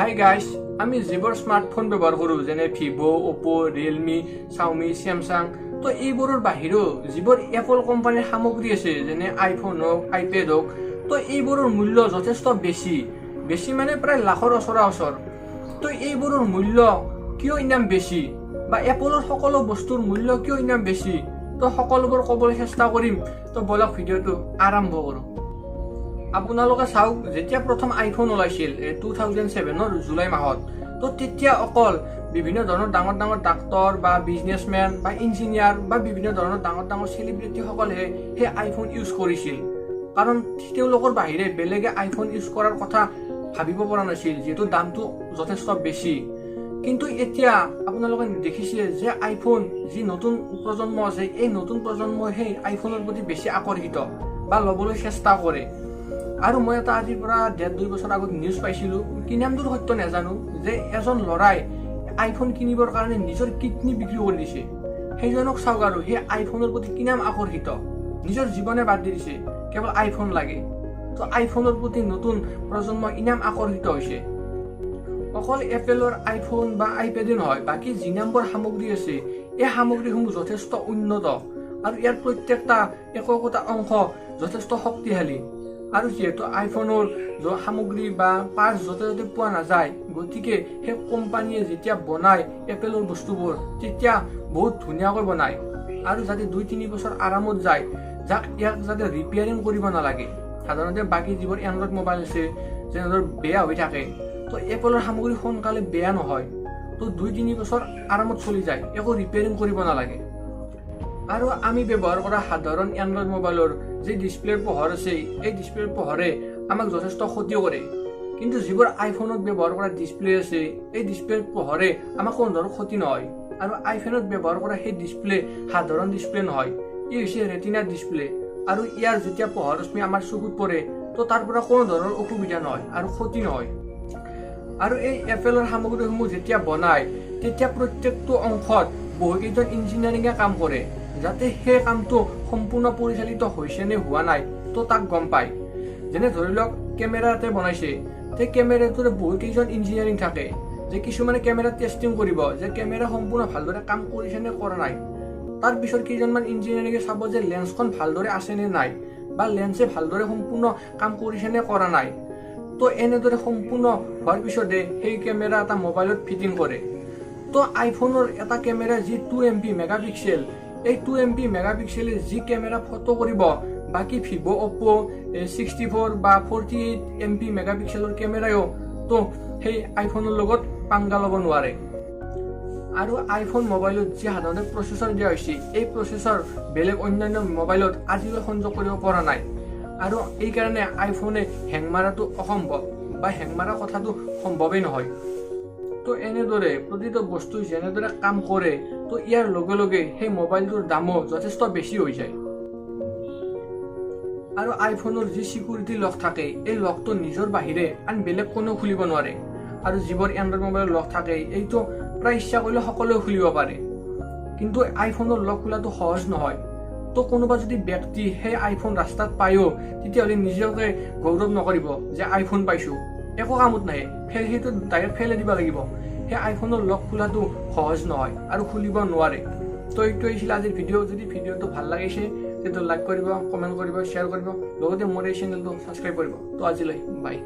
Hi guys, আমি যিবোৰ smartphone ব্যৱহাৰ কৰোঁ, যেনে ভিভ', অ'প', ৰিয়েলমি, চাউমি, চেমচাং, তো এইবোৰৰ বাহিৰেও যিবোৰ এপল কোম্পানীৰ সামগ্ৰী আছে, যেনে আইফোন হওক, আইপেড হওক, তো এইবোৰৰ মূল্য যথেষ্ট বেছি। বেছি মানে প্ৰায় লাখৰ ওচৰা ওচৰ। তো এইবোৰৰ মূল্য কিয় ইমান বেছি বা এপলৰ সকলো বস্তুৰ মূল্য কিয় ইমান বেছি, তো সকলোবোৰ ক'বলৈ চেষ্টা কৰিম। তো ব'লক, ভিডিঅ'টো আৰম্ভ কৰোঁ। আপোনালোকে চাওক, যেতিয়া প্ৰথম আইফোন ওলাইছিল 2007ৰ জুলাই মাহত, তো তেতিয়া অকল বিভিন্ন ধৰণৰ ডাঙৰ ডাঙৰ ডাক্তৰ বা বিজনেছমেন বা ইঞ্জিনিয়াৰ বা বিভিন্ন ধৰণৰ ডাঙৰ ডাঙৰ চেলিব্ৰিটিসকলেহে সেই আইফোন ইউজ কৰিছিল। কাৰণ তেওঁলোকৰ বাহিৰে বেলেগে আইফোন ইউজ কৰাৰ কথা ভাবিব পৰা নাছিল, যিহেতু দামটো যথেষ্ট বেছি। কিন্তু এতিয়া আপোনালোকে দেখিছে যে আইফোন যি নতুন প্ৰজন্ম আছে, এই নতুন প্ৰজন্মই সেই আইফোনৰ প্ৰতি বেছি আকৰ্ষিত বা ল'বলৈ চেষ্টা কৰে। আৰু মই এটা আজিৰ পৰা 1.5-2 বছৰ আগত নিউজ পাইছিলোঁ, কিমান দূৰ সত্য নাজানো, যে এজন ল'ৰাই আইফোন কিনিবৰ কাৰণে নিজৰ কিডনী বিক্ৰী কৰি দিছে। সেইজনক চাওক আৰু, সেই আইফোনৰ প্ৰতি কিমান আকৰ্ষিত, নিজৰ জীৱনে বাদ দি দিছে, কেৱল আইফোন লাগে। তো আইফোনৰ প্ৰতি নতুন প্ৰজন্ম ইমান আকৰ্ষিত হৈছে। অকল এপেলৰ আইফোন বা আইপেডে নহয়, বাকী যিমানবোৰ সামগ্ৰী আছে, এই সামগ্ৰীসমূহ যথেষ্ট উন্নত আৰু ইয়াৰ প্ৰত্যেকটা একো একোটা অংশ যথেষ্ট শক্তিশালী। আৰু যিহেতু আইফোনৰ সামগ্ৰী বা পাৰ্টছ য'তে ত'তে পোৱা নাযায়, গতিকে সেই কোম্পানীয়ে যেতিয়া বনায় এপেলৰ বস্তুবোৰ, তেতিয়া বহুত ধুনীয়াকৈ বনায় আৰু যাতে 2-3 বছৰ আৰামত যায়, ইয়াক যাতে ৰিপেয়াৰিং কৰিব নালাগে। সাধাৰণতে বাকী যিবোৰ এণ্ড্ৰইড মোবাইল আছে, যেনেদৰে বেয়া হৈ থাকে, তো এপলৰ সামগ্ৰী সোনকালে বেয়া নহয়। তো 2-3 বছৰ আৰামত চলি যায়, একো ৰিপেয়াৰিং কৰিব নালাগে। আৰু আমি ব্যৱহাৰ কৰা সাধাৰণ এণ্ড্ৰইড মোবাইলৰ যি ডিছপ্লেৰ পোহৰ আছে, এই ডিছপ্লেৰ পোহৰে আমাক যথেষ্ট ক্ষতি কৰে। কিন্তু যিবোৰ আইফোনত ব্যৱহাৰ কৰা ডিছপ্লে আছে, এই ডিছপ্লেৰ পোহৰে আমাক কোনো ধৰণৰ ক্ষতি নহয়। আৰু আইফোনত ব্যৱহাৰ কৰা সেই ডিছপ্লে সাধাৰণ ডিছপ্লে নহয়, ই হৈছে ৰেটিনা ডিছপ্লে। আৰু ইয়াৰ যেতিয়া পোহৰ ৰশ্মি আমাৰ চকুত পৰে, তো তাৰ পৰা কোনো ধৰণৰ অসুবিধা নহয় আৰু ক্ষতি নহয়। আৰু এই এপেলৰ সামগ্ৰীসমূহ যেতিয়া বনায়, তেতিয়া প্ৰত্যেকটো অংশত বহুকেইজন ইঞ্জিনিয়াৰিঙে কাম কৰে, যাতে সেই কামটো সম্পূৰ্ণ পৰিচালিত হৈছে নে হোৱা নাই, তো তাক গম পায়। যেনে ধৰি লওক, কেমেৰা এটা বনাইছে, সেই কেমেৰাটোৰে বহুকেইজন ইঞ্জিনিয়াৰিং থাকে যে কিছুমানে কেমেৰা টেষ্টিং কৰিব যে কেমেৰা সম্পূৰ্ণ ভালদৰে কাম কৰিছে নে কৰা নাই। তাৰপিছত কেইজনমান ইঞ্জিনিয়াৰিঙে চাব যে লেন্সখন ভালদৰে আছে নে নাই বা লেন্সে ভালদৰে সম্পূৰ্ণ কাম কৰিছে নে কৰা নাই। তো এনেদৰে সম্পূৰ্ণ হোৱাৰ পিছতে সেই কেমেৰা এটা মোবাইলত ফিটিং কৰে। তো আইফোনৰ এটা কেমেৰা যি 2 এমপি মেগাপিক্সেল, এই 2 এমপি মেগাপিক্সেলে যি কেমেৰা ফটো কৰিব, বাকী ভিভ', অ'প' 64 বা 48 এমপি মেগাপিক্সেলৰ কেমেৰায়ো তো সেই আইফোনৰ লগত পাংগা ল'ব নোৱাৰে। আৰু আইফোন মোবাইলত যি সাধাৰণতে প্ৰচেছৰ দিয়া হৈছে, এই প্ৰচেছৰ বেলেগ অন্যান্য মোবাইলত আজিলৈ সংযোগ কৰিব পৰা নাই। আৰু এইকাৰণে আইফোনে হেং মৰাটো অসম্ভৱ বা হেং মৰা কথাটো সম্ভৱেই নহয়। তো এনেদৰে প্ৰতিটো বস্তু যেনেদৰে কাম কৰে, তো ইয়াৰ লগে লগে সেই মোবাইলটোৰ দামো যথেষ্ট বেছি হৈ যায়। আৰু আইফোনৰ যি চিকিউৰিটি লক থাকে, এই লকটো নিজৰ বাহিৰে আন বেলেগ কোনেও খুলিব নোৱাৰে। আৰু যিবোৰ এণ্ড্ৰইড মোবাইলৰ লক থাকে, এইটো প্ৰায় ইচ্ছা কৰিলে সকলোৱে খুলিব পাৰে, কিন্তু আইফোনৰ লক খোলাটো সহজ নহয়। তো কোনোবা যদি ব্যক্তি সেই আইফোন ৰাস্তাত পায়ো, তেতিয়াহ'লে নিজকে গৌৰৱ নকৰিব যে আইফোন পাইছোঁ, একো কামত নাহে, সেইটো ডাইৰেক্ট ফেলাই দিব লাগিব। সেই আইফোনৰ লক খোলাটো সহজ নহয় আৰু খুলিব নোৱাৰে। তো এইটো আছিল আজিৰ ভিডিঅ'। যদি ভিডিঅ'টো ভাল লাগিছে, তেতিয়া লাইক কৰিব, কমেণ্ট কৰিব, শ্বেয়াৰ কৰিব, লগতে মোৰ এই চেনেলটো ছাবস্ক্ৰাইব কৰিব। তো আজিলৈ বাই।